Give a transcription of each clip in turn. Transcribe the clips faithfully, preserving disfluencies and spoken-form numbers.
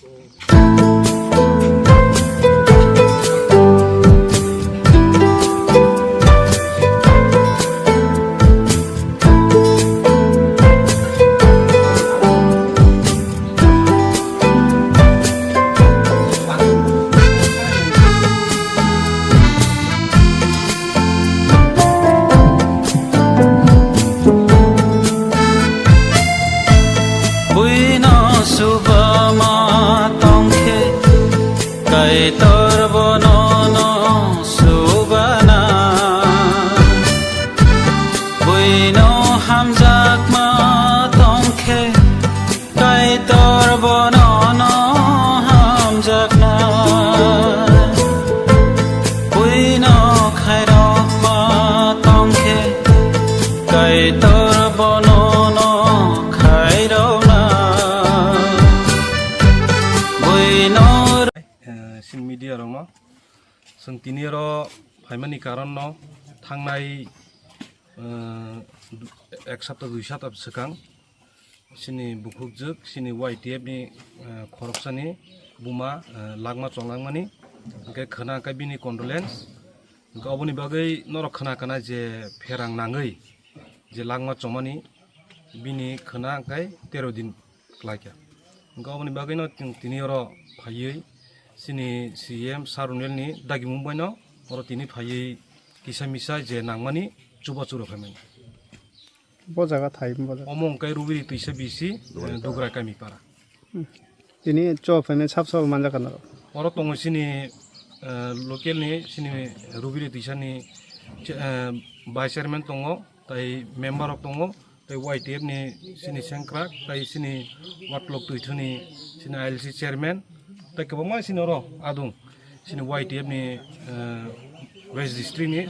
Buino subama tongkhe, Kaitor bono no subana. Buino hamjakma tongkhe, Kaitor bono no hamjakna. Buino khairokma tongkhe, Kaitor bono no khairokna. Buino Eh, chini media rokno chwng tini oro phaimani karon no thangnai, eh, du-, ek sapta dui sapta swkang chini bukhukjwk chini Y T F ni, eh, khoroksani buma, eh, langma chonglangmani hwnkhe khwna khe bini condolence. Hwnkhe oboni bagwi norok khwna kana je pherang nangwi je langma chomani bini khwna hwnkhe tero din klaikha. Hwnkhe oboni bagwino chwng tini oro phaiwi chini C M Sir Runelni dagimung baino oro tini phaiwi kisa misa je nangmani chubachu rw phaimani. Bo jaga thai, bo jaga. Omo hwnkhe Rubiri Twisa B C, Dugrai Kami Para. Hmm. Tini cho phaimani sab sabo manjakha norok. Oro tongo chini, eh, local ni chini Rubiri Twisani, eh, vice chairman tongo, tai member rok tongo, tai Y T F ni chini sengkrak, tai chini ward clerk Twithuni, chini I L C chairman, tai kwbangma chini oro adung, chini Y T F ni, eh, West District ni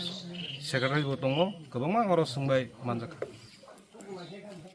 secretary bo tongo, kwbangma oro swngbai manjakha.